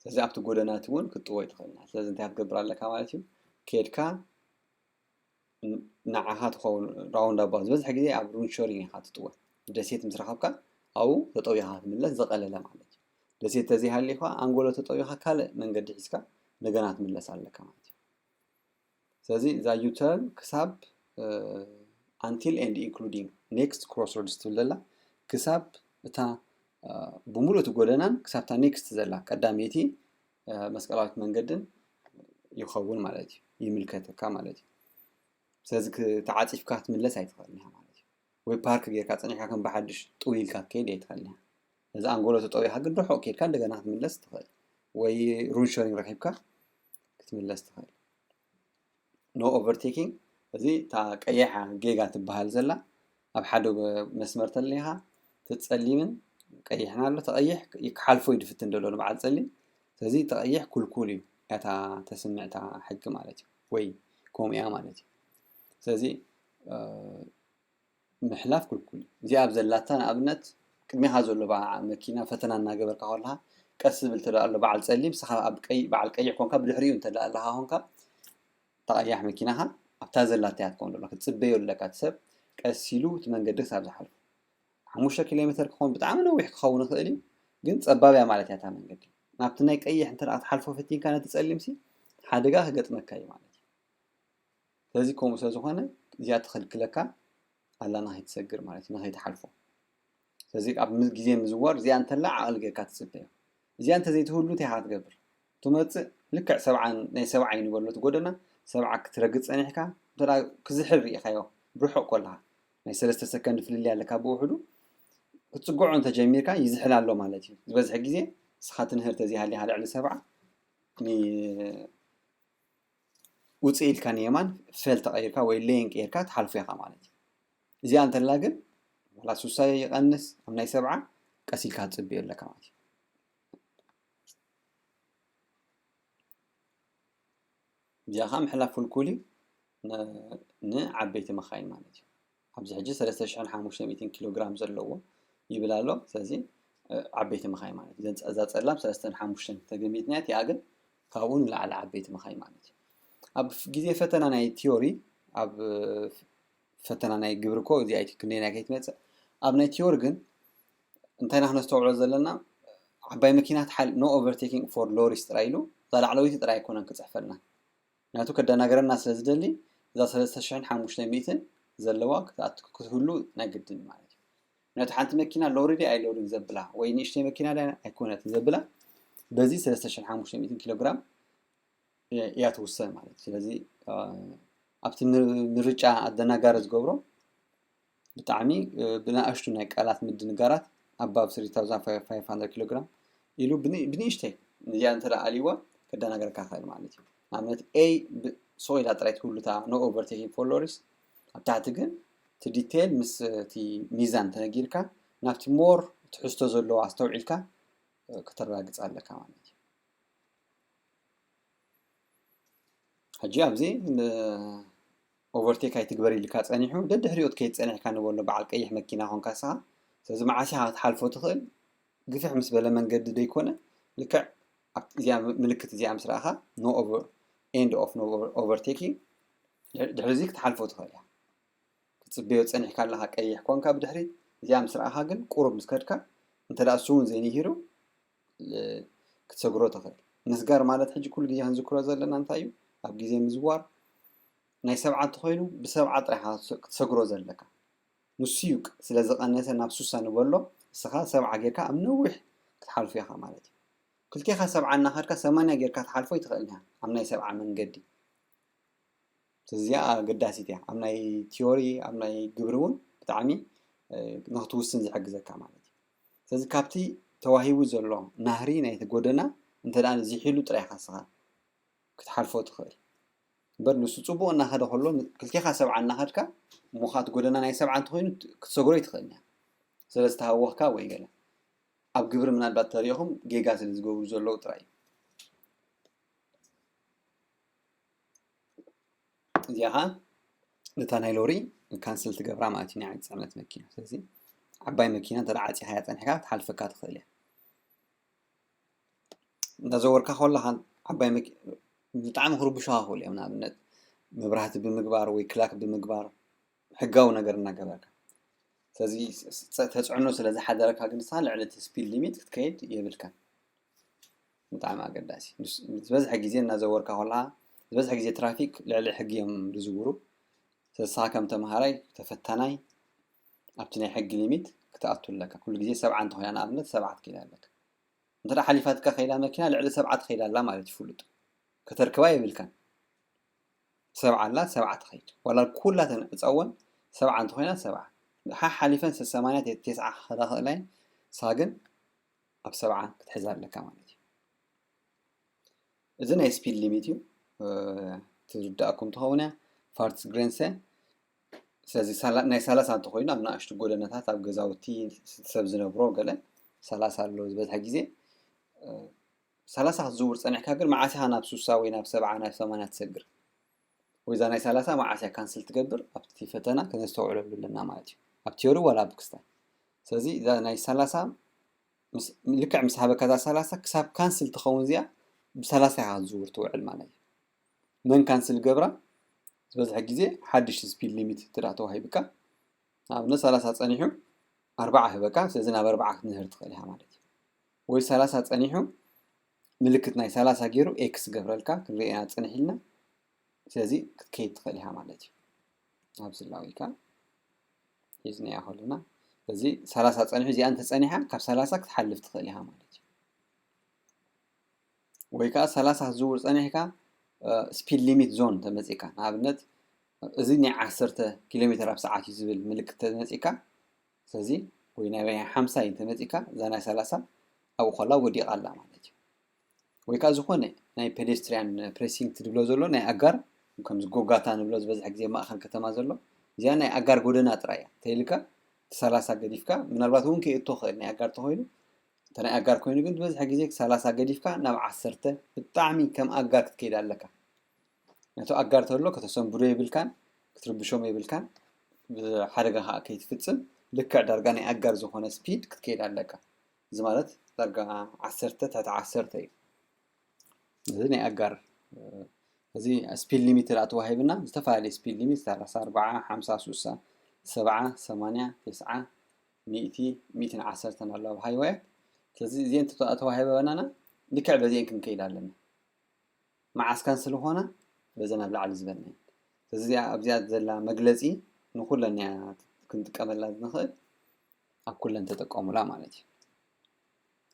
ስለዚ ኣብቲ ጎደናት እውን ክትጥወ ኣይትኽእልን ኢኻ። ስለዚ እንታይ ክትገብር ኣለካ ማለት እዩ? ኬድካ ንዓኻ ትኸውን ራውንድ ኣባውት ዝበዝሕ ግዜ ኣብ ሩንሾሪንግ ኢኻ ትጥወ። ደሴት ምስ ረኸብካ ኣብኡ ተጠዊኻ ክትምለስ ዝቐለለ ማለት እዩ። ደሴት ተዘይሃልዩ ከዓ ኣንጎሎ ተጠዊኻ ካልእ መንገዲ ሒዝካ እንደገና ክትምለስ ኣለካ ማለት እዩ። ስለዚ እዛ ዩተርን ክሳብ until and including next crossroads ትብል ዘላ ክሳብ እታ ብምሉእ እቲ ጎደናን ክሳብ እታ ኔክስት ዘላ ቀዳመይቲ መስቀላዊት መንገድን ይኸውን ማለት እዩ፣ ይምልከተካ ማለት እዩ። ስለዚ ተዓፂፍካ ክትምለስ ኣይትኽእልን ኢኻ ማለት እዩ። ወይ ፓርክ ጌርካ ፀኒሕካ ከም ብሓድሽ ጥው ኢልካ ክትከይድ ኣይትኽእልን ኢኻ። እዚ ኣንጎሎ ተጠዊኻ ግን ርሑቕ ኬድካ እንደገና ክትምለስ ትኽእል፣ ወይ ሩንሾሪንግ ረኺብካ ክትምለስ ትኽእል። ኖ ኦቨርቴኪንግ፣ እዚ እታ ቀያሕ ጌጋ ትበሃል ዘላ ኣብ ሓደ መስመር ተለኻ ተፀሊምን ቀይሕን ኣሎ። ተቐይሕ ክሓልፎ እዩ ድፍትን ደሎ ንበዓል ፀሊም። ስለዚ ተቐይሕ ኩልኩል እዩ እታ ተስምዕታ ሕጊ ማለት እዩ፣ ወይ ከምኡ እያ ማለት እዩ። ስለዚ ምሕላፍ ክልኩል እዩ። እዚኣ ኣብ ዘላታ ንኣብነት ቅድሚኻ ዘሎ በዓ መኪና ፈተና እናገበርካ ከለኻ ቀስ ዝብል ተደኣ ኣሎ በዓል ፀሊም፣ ንስኻ ኣብ ቀይ በዓል ቀይሕ ኮንካ ብድሕሪኡ እንተ ኣለኻ ኮንካ ተቐያሕ መኪናኻ ኣብታ ዘላታ እያ ትከውን ዘሎ ክትፅበዮ ኣለካ። እቲ ሰብ ቀስ ኢሉ እቲ መንገዲ ክሳብ ዝሓልፎ ሓሙሽተ ኪሎ ሜትር ክኸውን ብጣዕሚ ነዊሕ ክኸውን ይኽእል እዩ፣ ግን ፀባብ እያ ማለት እያ እታ መንገዲ። ናብቲ ናይ ቀይሕ እንተ ደኣ ክትሓልፎ ፈቲንካ ነቲ ፀሊምሲ ሓደጋ ክገጥመካ እዩ ማለት እዩ። ስለዚ ከምኡ ስለ ዝኾነ እዚኣ ትኽልክለካ ኣላ ንኸይትሰግር ማለት እዩ፣ ንኸይትሓልፎ። ስለዚ ኣብ ግዜ ምዝዋር እዚኣ እንተላ ዓቕሊ ጌርካ ትፅበዮ። እዚኣ እንተዘይትህሉ እንታይ ኢኻ ትገብር? ትመፅእ ልክዕ ሰብዓ ናይ ሰብዓ እዩ ንበሎ እቲ ጎደና ሰብዓ ክትረግፅ ፀኒሕካ እንተ ክዝሕል ርኢኻዮ ብርሑቕ ኮለኻ ናይ ሰለስተ ሰከንድ ፍልልይ ኣለካ ብውሕዱ ክትፅግዖ እንተጀሚርካ ይዝሕል ኣሎ ማለት እዩ። ዝበዝሐ ግዜ ንስኻ ትንህር ተዘይሃሊኻ ልዕሊ ሰብዓ ውፅእ ኢልካ ንየማን ፈል ተቐይርካ ወይ ሌን ቀይርካ ትሓልፎ ኢኻ ማለት እዩ። እዚኣ እንተላ ግን ዋላ ሱሳ ይቐንስ ኣብ ናይ ሰብዓ ቀስ ኢልካ ትፅብዮ ኣለካ ማለት እዩ። እዚኣ ከዓ ምሕላፍ ፍልኩል እዩ ንዓበይቲ መኻይን ማለት እዩ። ኣብዚ ሕጂ ሰለስተ ሽሕን ሓሙሽተ ሚእትን ኪሎ ግራም ዘለዎ ይብል ኣሎ። ስለዚ ዓበይቲ መኻይን ማለት እዩ። እዛ ጸላም ሰለስተን ሓሙሽተን ተገሚትና እቲኣ ግን ካብኡ ንላዕሊ ዓበይቲ መኻይን ማለት እዩ። ኣብ ግዜ ፈተና ናይ ቲዮሪ ኣብ ፈተና ናይ ግብሪ እኮ እዚኣ ክንደይ ናይ ከይትመጽእ ኣብ ናይ ቲዮሪ ግን እንታይ ኢና ክነስተውዕሎ ዘለና? ዓባይ መኪና ትሓል no overtaking for lorries ጥራይ ኢሉ እዛ ላዕለወይቲ ጥራይ ኣይኮነን ክፅሕፈልና። ምክንያቱ ከደናገረና ስለ ዝደሊ እዛ ሰለስተ ሽሕን ሓሙሽተ ሚእትን ዘለዋ ክትኣቱ ክትህሉ ናይ ግድን ማለት እዩ። ምክንያቱ ሓንቲ መኪና ሎሪ ድያ ኣይሎሪን ዘብላ ወይ ንእሽተይ መኪና ድያ ኣይኮነትን ዘብላ በዚ ሰለስተ ሽሕን ሓሙሽተ ሚእትን ኪሎ ግራም እያ ትውሰን ማለት እዩ። ስለዚ ኣብቲ ምርጫ ኣደናጋሪ ዝገብሮ ብጣዕሚ ብናእሽቱ ናይ ቃላት ምድንጋራት ኣባብ ስሪ ታውዛንድ ፋይቭ ሃንድረድ ኪሎ ግራም ኢሉ ብንእሽተይ እዚኣ እንተ ኣልይዋ ከደናገረካ ክእል ማለት እዩ። ንኣብነት ኤ ሶ ኢላ ጥራይ ትህሉታ no overtaking for lorries ኣብ ታሕቲ ግን እቲ ዲቴይል ምስ እቲ ሚዛን ተነጊርካ ናብቲ ሞር ትሕዝቶ ዘለዎ ኣስተውዒልካ ከተረጋግፅ ኣለካ ማለት እዩ። ሕጂ ኣብዚ ኦቨርቴክ ኣይትግበር ኢልካ ጸኒሑ ደድሕሪኡ ክትከይድ ጸኒሕካ ንበሎ በዓል ቀይሕ መኪና ኮንካ ንስኻ። ስለዚ መዓስ ኢኻ ክትሓልፎ ትኽእል? ግፍሕ ምስ በለ መንገዲ ደይኮነ ልክዕ ኣብቲ እዚኣ ምልክት እዚኣ ምስ ረኣኻ no over end of no overtaking ድሕሪ እዚ ክትሓልፎ ትኽእል እያ። ክትፅበዮ ፀኒሕካ ኣለኻ፣ ቀይሕ ኮንካ ብድሕሪ እዚኣ ምስ ረኣኻ ግን ቁሩብ ምስ ከድካ እንተ ደኣ እሱ እውን ዘይንሂሩ ክትሰግሮ ትኽእል። ምስጋር ማለት ሕጂ ኩሉ ግዜ ክንዝክሮ ዘለና እንታይ እዩ? ኣብ ግዜ ምዝዋር ናይ ሰብዓ እንተኾይኑ ብሰብዓ ጥራይ ክትሰግሮ ዘለካ። ንሱ እዩ ስለ ዝቐነሰ ናብ ሱሳ ንበሎ፣ ንስኻ ሰብዓ ጌርካ ኣብ ነዊሕ ክትሓልፎ ኢኻ ማለት እዩ። ክልቴኻ ሰብዓ እናኸድካ ሰማንያ ጌርካ ትሓልፎ ይትኽእል ኢኻ ኣብ ናይ ሰብዓ መንገዲ። ስለዚ እዚኣ ኣገዳሲት እያ ኣብ ናይ ቲዮሪ፣ ኣብ ናይ ግብሪ እውን ብጣዕሚ ንክትውስን ዝሕግዘካ ማለት እዩ። ስለዚ ካብቲ ተዋሂቡ ዘሎ ናህሪ ናይቲ ጎደና እንተ ደኣ ዝሒሉ ጥራይ ኢኻ ንስኻ ክትሓልፎ ትኽእል። እምበር ንሱ ጽቡቕ እናኸደ ከሎ ክልቴኻ ሰብዓ እናኸድካ እሞ ከኣ እቲ ጎደና ናይ ሰብዓ እንተኾይኑ ክትሰግሮ ኣይትኽእልን እያ። ስለ ዝተሃወኽካ ወይ ገለ ኣብ ግብሪ ምናልባት ተሪእኹም ጌጋ ስለ ዝገብሩ ዘለዉ ጥራይ እዩ። እዚኣ ኸዓ ነታ ናይ ሎሪ ካንስል ትገብራ ማለት እዩ፣ ናይ ጽዕነት መኪና። ስለዚ ዓባይ መኪና እንተ ደኣ ዓጺኻያ ጸኒሕካ ክትሓልፈካ ትኽእል እያ። እንዳዘወርካ ከለኻ ዓባይ መኪ-፣ ብጣዕሚ ክርብሹኻ ይኽእሉ እዮም። ንኣብነት መብራህቲ ብምግባር ወይ ክላክ ብምግባር ሕጋዊ ነገር እናገበርካ። ስለዚ ስ-፣ ስ-፣ ተፅዕኖ ስለ ዝሓደረካ ግን ንስኻ ልዕሊ እቲ ስፒድ ሊሚት ክትከይድ የብልካን። ብጣዕሚ ኣገዳሲ። ምስ-፣ ዝበዝሐ ግዜ እናዘወርካ ከለኻ ዝበዝሐ ግዜ ትራፊክ ልዕሊ ሕጊ እዮም ዝዝውሩ። ስለዚ ንስኻ ከም ተምሃራይ ተፈታናይ ኣብቲ ናይ ሕጊ ሊሚት ክትኣቱ ኣለካ። ኩሉ ግዜ ሰብዓ እንተኾይና ንኣብነት ሰብዓ ክትከይድ ኣለካ። እንተ ደኣ ሓሊፋትካ ከይዳ መኪና ልዕሊ ሰብዓ ትኸይድ ኣላ ማለት እዩ ፍሉጥ። ከተርክባ የብልካን። ሰብዓ ኣላ፣ ሰብዓ ትኸይድ። ዋላ ኩላተን ዕጸወን ሰብዓ እንተኾይና ሰብዓ። ሓሓሊፈን ሰሰማንያ ተ-፣ ተስዓ ክኸዳ ክእላ እየን። ንስኻ ግን ኣብ ሰብዓ ክትሕዛ ኣለካ ማለት እዩ። እዚ ናይ ስፒድ ሊሚት እዩ። እ፣ ትርዳእኩም ትኸውን እያ። ፋርትስ ግሬንሰ። ስለዚ ሳላ-፣ ናይ ሰላሳ እንተኾይኑ ኣብ ንኣሽቱ ጎደናታት፣ ኣብ ገዛውቲ፣ ሰብ ዝነብሮ ገለ ሰላሳ ኣሎ ዝበዝሐ ግዜ። እ፣ ሰላሳ ክትዝውር ጸኒሕካ ግን መዓስ ኢኻ ናብ ሱሳ ወይ ናብ ሰብዓ፣ ናብ ሰማንያ ትሰግር? ወይ እዛ ናይ ሰላሳ መዓስ እያ ካንስል ትገብር? ኣብቲ ፈተና ከነስተውዕለሉ ኣለና ማለት እዩ። ኣብ ቲዮሪ ዋላ ኣብ ክስታይ። ስለዚ እዛ ናይ ሰላሳ ምስ፣ ልክዕ ምስ ሃበካ እዛ ሰላሳ ክሳብ ካንስል ትኸውን እዚኣ ብሰላሳ ኢኻ ክትዝውር ትውዕል ማለት እዩ። መን ካንስል ገብራ? ዝበዝሐ ግዜ ሓድሽ ስፒድ ሊሚት እንተ ደኣ ተዋሂብካ፣ ንኣብነት ሰላሳ ጸኒሑ ኣርባዓ ህበካ፣ ስለዚ ናብ ኣርባዓ ክትንህር ትኽእል ኢኻ ማለት እዩ። ወይ ሰላሳ ጸኒሑ ምልክት ናይ ሰላሳ ገይሩ ኤክስ ገብረልካ፣ ክንርእያ ጽንሕ ኢልና፣ ስለዚ ክትከይድ ትኽእል ኢኻ ማለት እዩ። ኣብዚ ላው ኢልካ ሒዝናያ ከለና፣ ስለዚ ሰላሳ ጸኒሑ፣ እዚኣ እንተጸኒሓ ካብ ሰላሳ ክትሓልፍ ትኽእል ኢኻ ማለት እዩ። ወይ ከኣ ሰላሳ ክትዝውር ጸኒሕካ፣ እ፣ ስፒድ ሊሚት ዞን ተመጺእካ፣ ንኣብነት እዚ ናይ ዓሰርተ ኪሎ ሜትር ኣብ ሰዓት እዩ ዝብል ምልክት ተመጺእካ፣ ስለዚ ወይ ናይ ሓምሳ እዩ ተመጺእካ፣ እዛ ናይ ሰላሳ ኣብኡ ከላ ወዲቓ ኣላ ማለት እዩ። ወይ ከኣ ዝኾነ ናይ ፔዴስትሪያን ፕሬሲንክት ዝብሎ ዘሎ ናይ ኣጋር፣ ከምዚ ጎጋታ ንብሎ ዝበዝሐ ግዜ ማእከል ከተማ ዘሎ፣ እዚኣ ናይ ኣጋር ጎደና ጥራይ እያ። እንተኢልካ እቲ ሰላሳ ገዲፍካ፣ ምናልባት እውን ከየእቶ ክእል ናይ ኣጋር ተኾይኑ፣ እንተ ናይ ኣጋር ኮይኑ ግን ዝበዝሐ ግዜ ሰላሳ ገዲፍካ ናብ ዓሰርተ ብጣዕሚ ከም ኣጋር ክትከይድ ኣለካ። ነቲ ኣጋር ተሎ ከተሰንብዶ የብልካን፣ ክትርብሾም የብልካን፣ ብሓደጋ ከዓ ከይትፍጽም ልክዕ ዳርጋ ናይ ኣጋር ዝኾነ ስፒድ ክትከይድ ኣለካ። እዚ ማለት ዳርጋ ዓሰርተ ትሕቲ ዓሰርተ እዩ። እዚ ናይ ኣጋር፣ እዚ ስፒድ ሊሚት ደኣ ተዋሂብና፣ ዝተፈላለየ ስፒድ ሊሚት ሰላሳ፣ ኣርባዓ፣ ሓምሳ፣ ሱሳ፣ ሰብዓ፣ ሰማንያ፣ ተስዓ፣ ሚእቲ፣ ሚእትን ዓሰርተን ኣሎ ኣብ ሃይወያት። ስለዚ እዚአን ተተ-፣ ተዋሂበናና ልክዕ በዚአን ክንከይድ ኣለና። መዓስ ካንስል ዝኾና በዘን ኣብ ላዕሊ ዝበልና እየን። ስለዚ እዚኣ ኣብዚኣ ዘላ መግለጺ ንኹለን እያ ክንጥቀመላ ንኽእል፣ ኣብ ኩለን ተጠቀሙላ ማለት እዩ።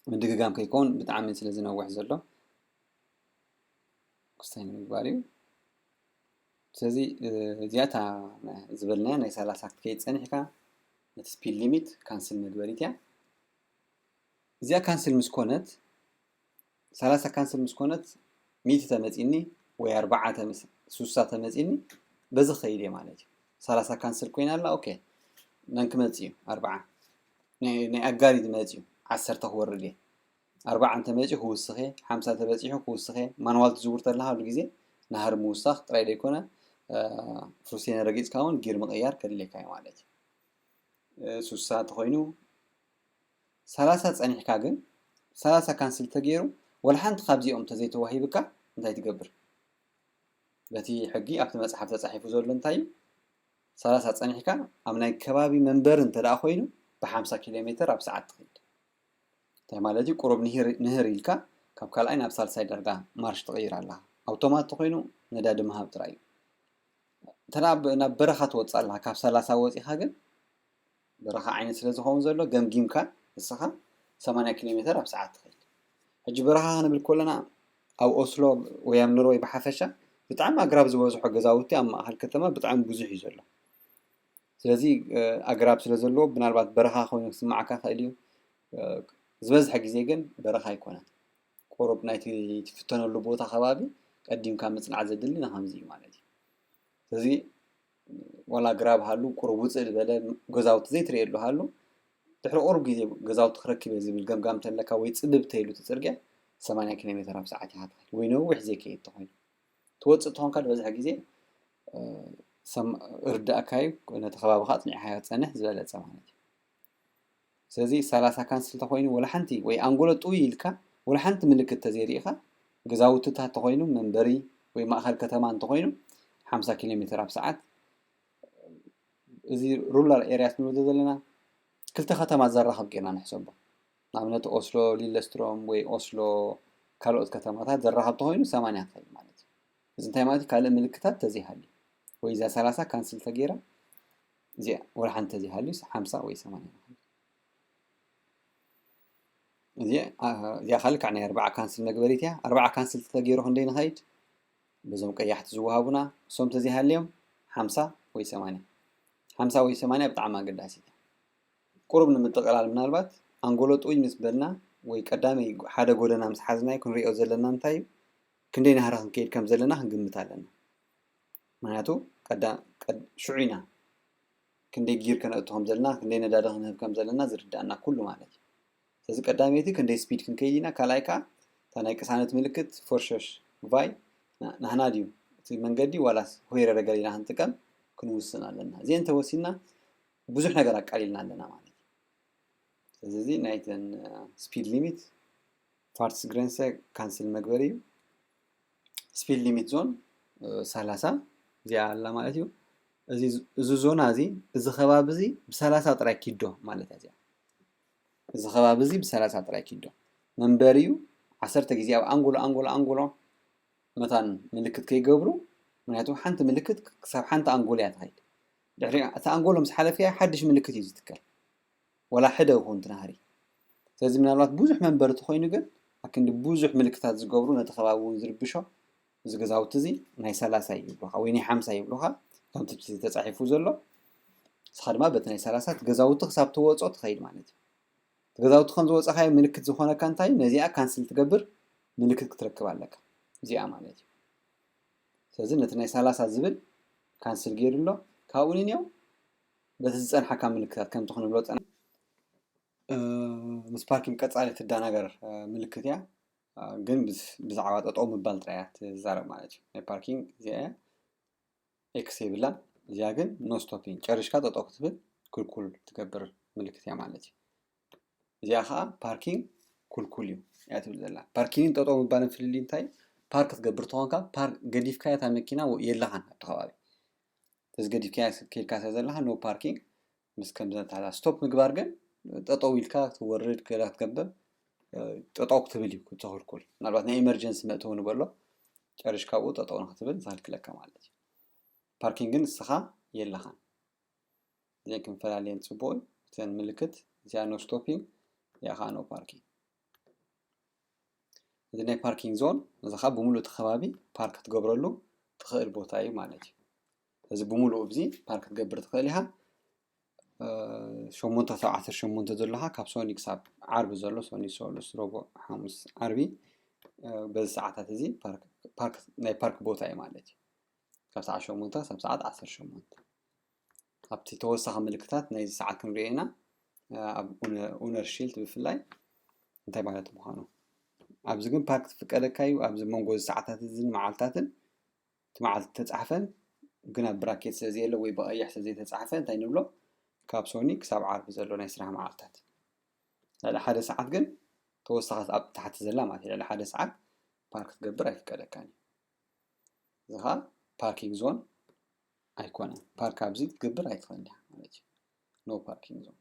ምድግጋም ከይከውን ብጣዕሚ ስለ ዝነውሕ ዘሎ ክስታይ ንምግባር እዩ። ስለዚ፣ እ፣ እዚኣ እታ ዝበልናያ ናይ ሰላሳ ክትከይድ ጸኒሕካ ነቲ ስፒድ ሊሚት ካንስል መግበሪት እያ። እዚኣ ካንስል ምስ ኮነት፣ ሰላሳ ካንስል ምስ ኮነት፣ ሚእቲ ተመጺኒ ወይ ኣርባዓ ተመስ-፣ ሱሳ ተመጺኒ፣ በዚ ክኸይድ እየ ማለት እዩ። ሰላሳ ካንስል ኮይና ኣላ፣ ኦኬ። መን ክመጽእ እዩ? ኣርባዓ። ናይ፣ ናይ ኣጋር እዩ ዝመጽእ እዩ። ዓሰርተ ክወርድ እየ። ኣርባዓ እንተ መጺኡ ክውስኽ እየ፣ ሓምሳ እንተ በጺሑ ክውስኽ እየ። ማንዋል ትዝውር ተለኻ ኩሉ ግዜ ናህሪ ምውሳኽ ጥራይ ዘይኮነ፣ እ፣ ፍሩሴነ ረጊጽካ እውን ጊር ምቕያር ከድልየካ እዩ ማለት እዩ። እ፣ ሱሳ እንተኾይኑ፣ ሰላሳ ጸኒሕካ ግን፣ ሰላሳ ካንስል ተገይሩ፣ ወላ ሓንቲ ካብዚኦም እንተዘይተዋሂብካ፣ እንታይ ትገብር? በቲ ሕጊ ኣብቲ መፅሓፍ ተፃሒፉ ዘሎ እንታይ እዩ? ሰላሳ ፀኒሕካ ኣብ ናይ ከባቢ መንበሪ እንተ ደኣ ኮይኑ ብሓምሳ ኪሎ ሜትር ኣብ ሰዓት ትኸይድ። እንታይ ማለት እዩ? ቁሩብ ንህር ኢልካ ካብ ካልኣይ ናብ ሳልሳይ ዳርጋ ማርሽ ትቕይር ኣለኻ። ኣውቶማት ተኾይኑ ነዳዲ ምሃብ ጥራይ እዩ። እንተ ናብ በረኻ ትወፅእ ኣለኻ፣ ካብ ሰላሳ ወፂኻ ግን በረኻ ዓይነት ስለ ዝኸውን ዘሎ ገምጊምካ ንስኻ ሰማንያ ኪሎ ሜትር ኣብ ሰዓት ትኸይድ። ሕጂ በረኻ ክንብል ከለና ኣብ ኦስሎ ወይ ኣብ ኖርወይ ብሓፈሻ ብጣዕሚ ኣግራብ ዝበዝሖ ገዛውቲ ኣብ ማእኸል ከተማ ብጣዕሚ ብዙሕ እዩ ዘሎ። ስለዚ ኣግራብ ስለ ዘለዎ ምናልባት በረኻ ኮይኑ ክስማዓካ ክእል እዩ። ዝበዝሐ ግዜ ግን በረኻ ኣይኮነን። ቁሩብ ናይቲ ትፍተነሉ ቦታ ከባቢ ቀዲምካ ምፅናዕ ዘድሊ ንኸምዚ እዩ ማለት እዩ። ስለዚ ዋላ ኣግራብ ሃሉ ቁሩብ ውፅእ ዝበለ ገዛውቲ ዘይትርእየሉ ሃሉ ድሕሪ ቁሩብ ግዜ ገዛውቲ ክረክብ እየ ዝብል ገምጋም ተለካ ወይ ፅብብ ተይሉ እቲ ፅርግያ ሰማንያ ኪሎ ሜትር ኣብ ሰዓት ኢኻ ትኸይድ ወይ ነዊሕ ዘይከይድ ተኾይኑ ትወፅእ ተኾንካ ዝበዝሐ ግዜ ርዳእካ እዩ ነቲ ከባቢኻ ኣፅኒዕካ ትፀንሕ ዝበለፀ ማለት እዩ። ስለዚ ሰላሳ ካንስል ተኮይኑ ወላ ሓንቲ ወይ ኣንጎሎ ጥውይ ኢልካ ወላ ሓንቲ ምልክት ተዘይርኢኻ ገዛውትታት ተኮይኑ መንበሪ ወይ ማእኸል ከተማ እንተኮይኑ ሓምሳ ኪሎ ሜትር ኣብ ሰዓት እዚ ሩራል ኤርያስ ንብሎ ዘለና ክልተ ከተማ ዘራኽብ ጌርና ንሕሰቦ። ንኣብነት ኦስሎ ሊለስትሮም ወይ ኦስሎ ካልኦት ከተማታት ዘራኽብ ተኮይኑ ሰማንያ ትኸይድ ማለት እዩ። እዚ እንታይ ማለት እዩ? ካልእ ምልክታት ተዘይሃልዩ ወይ እዛ ሰላሳ ካንስል ተገይራ እዚኣ ወላ ሓንቲ ተዘይሃልዩ ሓምሳ ወይ ሰማንያ ንኸይድ። እዚ እዚኣ ካልእ ከዓ ናይ ኣርባዓ ካንስል መግበሪት እያ። ኣርባዓ ካንስል ተገይሩ ክንደይ ንኸይድ? በዞም ቀያሕቲ ዝወሃቡና እሶም ተዘይሃልዮም ሓምሳ ወይ ሰማንያ ሓምሳ ወይ ሰማንያ ብጣዕሚ ኣገዳሲት እያ። ቁሩብ ንምጥቕላል ምናልባት ኣንጎሎ ጥውይ ምስ በልና ወይ ቀዳመይ ሓደ ጎደና ምስ ሓዝናዮ ክንሪኦ ዘለና እንታይ እዩ? ክንደይ ናህሪ ክንከይድ ከም ዘለና ክንግምት ኣለና። ምክንያቱ ሽዑ ኢና ክንደይ ጊር ከነእቱ ከም ዘለና ክንደይ ነዳዲ ክንህብ ከም ዘለና ዝርዳእና ኩሉ ማለት እዩ። ስለዚ ቀዳመይቲ ክንደይ ስፒድ ክንከይድ ኢና፣ ካልኣይ ከዓ እታ ናይ ቅሳነት ምልክት ፎርሸሽ ቫይ ናህና ድዩ እቲ መንገዲ ዋላስ ሆይረረ ገሊና ክንጥቀም ክንውስን ኣለና። እዚአን ተወሲንና ብዙሕ ነገር ኣቃሊልና ኣለና ማለት እዩ። ስለዚ እዚ ናይተን ስፒድ ሊሚት ፋርትስ ግረንሰ ካንስል መግበሪ እዩ። ስፒድ ሊሚት ዞን ሰላሳ እዚኣ ኣላ ማለት እዩ። እዚ ዞና እዚ እዚ ከባቢ እዚ ብሰላሳ ጥራይ ኪዶ ማለት እያ እዚኣ። እዚ ከባቢ እዚ ብሰላሳ ጥራይ ኪዶ መንበሪ እዩ። ዓሰርተ ግዜ ኣብ ኣንጎሎ ኣንጎሎ ኣንጎሎ መታን ምልክት ከይገብሩ፣ ምክንያቱ ሓንቲ ምልክት ክሳብ ሓንቲ ኣንጎሎ እያ ትኸይድ። ድሕሪ እቲ ኣንጎሎ ምስ ሓለፍያ ሓድሽ ምልክት እዩ ዝትከል። ወላ ሕደ ይኹን ትናህሪ። ስለዚ ምናልባት ብዙሕ መንበሪ ተኾይኑ ግን ኣክንዲ ብዙሕ ምልክታት ዝገብሩ ነቲ ከባቢ እውን ዝርብሾ እዚ ገዛውቲ እዚ ናይ ሰላሳ ይብሉኻ ወይ ናይ ሓምሳ ይብሉኻ ከምቲ ተፃሒፉ ዘሎ። ንስኻ ድማ በቲ ናይ ሰላሳ እቲ ገዛውቲ ክሳብ ትወፆ ትኸይድ ማለት እዩ። እቲ ገዛውቲ ከም ዝወፀኻዮ ምልክት ዝኾነካ እንታይ ነዚኣ ካንስል ትገብር ምልክት ክትረክብ ኣለካ እዚኣ ማለት እዩ። ስለዚ ነቲ ናይ ሰላሳ ዝብል ካንስል ገይሩ ኣሎ። ካብኡ ንንየው በቲ ዝፀንሓካ ምልክታት ከምቲ ክንብሎ ፀና ምስ ፓርኪንግ ቀፃሊ ትዳናገር ምልክት እያ። ግን ብዛዕባ ጠጠው ምባል ጥራይ እያ ትዛረብ ማለት እዩ። ናይ ፓርኪንግ እዚኣ እያ። ኤክስ የብላ። እዚኣ ግን ኖ ስቶፒንግ ጨሪሽካ ጠጠው ክትብል ክልኩል ትገብር ምልክት እያ ማለት እዩ። እዚኣ ከዓ ፓርኪንግ ኩልኩል እዩ እያ ትብል ዘላ። ፓርኪንግን ጠጠው ምባልን ፍልልይ እንታይ? ፓርክ ክትገብር ተኾንካ ፓርክ ገዲፍካ እታ መኪና የላኻን ኣብቲ ከባቢ። ተዚ ገዲፍካ ከይድካ ስለ ዘለኻ ኖ ፓርኪንግ ምስ ከምዚ ነታላ ስቶፕ ምግባር ግን ጠጠው ኢልካ ክትወርድ ገለ ክትገብር ጠጠው ክትብል እዩ ትኽልኩል። ምናልባት ናይ ኢመርጀንሲ መእተዊ ንበሎ ጨሪሽ ካብኡ ጠጠው ንክትብል ዝኽልክለካ ማለት እዩ። ፓርኪንግ ግን ንስኻ የለኻን። እዚአን ክንፈላለየን ፅቡቅ እዩ። እተን ምልክት እዚኣ ኖ ስቶፒንግ እዚኣ ከዓ ኖ ፓርኪንግ። እዚ ናይ ፓርኪንግ ዞን እዚ ከዓ ብምሉእ እቲ ከባቢ ፓርክ ክትገብረሉ ትኽእል ቦታ እዩ ማለት እዩ። እዚ ብምሉእ እዚ ፓርክ ክትገብር ትኽእል ኢኻ። ሸሞንተ ካብ ዓሰርተ ሸሞንተ ዘለኻ ካብ ሶኒ ክሳብ ዓርቢ ዘሎ ሶኒ ሰሉስ ረቡዕ ሓሙስ ዓርቢ በዚ ሰዓታት እዚ ናይ ፓርክ ቦታ እዩ ማለት እዩ። ካብ ሰዓት ሸሞንተ ክሳብ ሰዓት ዓሰርተ ሸሞንተ ኣብቲ ተወሳኺ ምልክታት ናይዚ ሰዓት ክንሪኦ ኢና። ኣብ ኡነር ሺልድ ብፍላይ እንታይ ማለት ምዃኑ ኣብዚ ግን ፓርክ ትፍቀደካ እዩ። ኣብዚ መንጎ እዚ ሰዓታት እዝን መዓልታትን እቲ መዓልቲ ተፃሕፈን ግን ኣብ ብራኬት ስለ ዘየለ ወይ ብቐይሕ ስለ ዘይተፃሕፈ እንታይ ንብሎ ካብ ሶኒ ክሳብ ዓርቢ ዘሎ ናይ ስራሕ መዓልታት። ልዕሊ ሓደ ሰዓት ግን ተወሳኺ ኣብ ታሕቲ ዘላ ማለት ልዕሊ ሓደ ሰዓት ፓርክ ክትገብር ኣይፍቀደካን እዩ። እዚ ከዓ parking zone ኣይኮነን። ፓርክ ኣብዚ ክትገብር ኣይትኽእልን ኢኻ ማለት እዩ። No parking zone።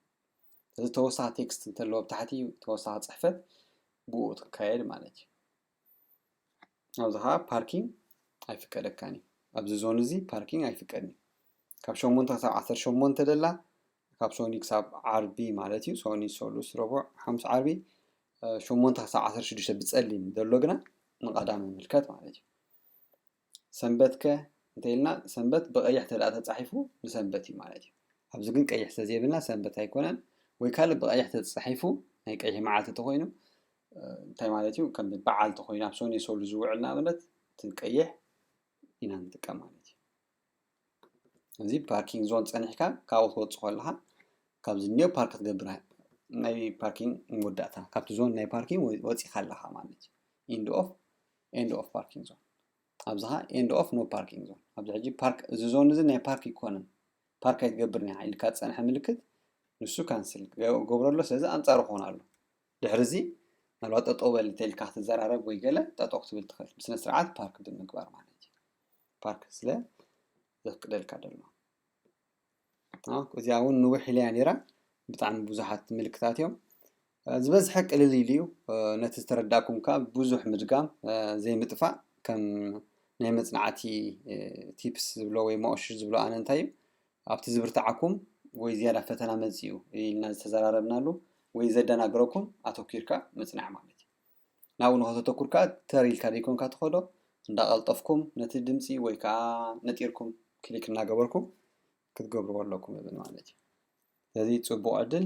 እዚ ተወሳኺ ቴክስት እንተለዎ ብታሕቲ ተወሳኺ ፅሕፈት ብኡ ትካየድ ማለት እዩ። ኣብዚ ከዓ ፓርኪንግ ኣይፍቀደካን እዩ። ኣብዚ ዞን እዚ ፓርኪንግ ኣይፍቀድን እዩ። ካብ ሸሞንተ ክሳብ ዓሰርተ ሸሞንተ ደላ ካብ ሶኒ ክሳብ ዓርቢ ማለት እዩ። ሶኒ፣ ሰሉስ፣ ረቡዕ፣ ሓሙስ፣ ዓርቢ ሸሞንተ ክሳብ ዓሰርተ ሽዱሽተ ብፀሊም ዘሎ ግና ንቐዳም ይምልከት ማለት እዩ። ሰንበት ከ እንተ ኢልና ሰንበት ብቐይሕ ተደኣ ተፃሒፉ ንሰንበት እዩ ማለት እዩ። ኣብዚ ግን ቀይሕ ስለዘይብልና ሰንበት ኣይኮነን። ወይ ካልእ ብቐይሕ ተፃሒፉ ናይ ቀይሕ መዓልቲ ተኮይኑ እንታይ ማለት እዩ? ከም በዓል ተኮይኑ ኣብ ሶኒ ሰሉ ዝውዕል ንኣብነት እቲ ቀይሕ ኢና ንጥቀም ማለት እዩ። እዚ ፓርኪንግ ዞን ፀኒሕካ ካብኡ ትወፅእ ከለካ ካብዚ ኒዮ ፓርክ ክትገብር ናይ ፓርኪንግ መወዳእታ ካብቲ ዞን ናይ ፓርኪንግ ወፂካ ኣለካ ማለት እዩ። End of end of parking zone። ኣብዚ ኸዓ end of no parking zone። ኣብዚ ሕጂ ፓርክ እዚ ዞን እዚ ናይ ፓርክ ይኮነን ፓርክ ኣይትገብርን ኢኻ ኢልካ ዝፀንሐ ምልክት ንሱ ካንስል ገብረሎ። ስለዚ ኣንፃሩ ክኾን ኣሎ። ድሕሪ እዚ ምናልባት ጠጠው በል እንተኢልካ ክትዘራረብ ወይ ገለ ጠጠው ክትብል ትኽእል ብስነ ስርዓት ፓርክ ብምግባር ማለት እዩ። ፓርክ ስለ ዘፍቅደልካ ደሎ እዚኣ እውን ንውሕ ኢለያ ነይራ። ብጣዕሚ ብዙሓት ምልክታት እዮም። ዝበዝሐ ቅልል ኢሉ እዩ። ነቲ ዝተረዳእኩም ከዓ ብዙሕ ምድጋም ዘይምጥፋእ ከም ናይ መፅናዕቲ ቲፕስ ዝብሎ ወይ መኦሽሽ ዝብሎ ኣነ እንታይ እዩ ኣብቲ ዝብርትዓኩም ወይ ዝያዳ ፈተና መፅኡ ኢልና ዝተዘራረብናሉ ወይ ዘደናግረኩም ኣተኪርካ ምፅናዕ ማለት እዩ። ናብኡ ንኸተተኩር ከዓ ተር ኢልካ ዘይኮንካ ትኸዶ እንዳቐልጠፍኩም ነቲ ድምፂ ወይ ከዓ ነጢርኩም ክሊክ እናገበርኩም ክትገብርዎ ኣለኩም እብል ማለት እዩ። ስለዚ ፅቡቕ ዕድል።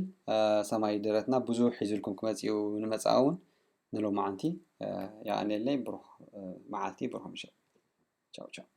ሰማይ ደረትና ብዙሕ ሒዝልኩም ክመፅኡ ንመፅኣ እውን ንሎማዓንቲ የቐንየለይ። ብሩኽ መዓልቲ፣ ብሩኽ ምሸት። ቻው ቻው።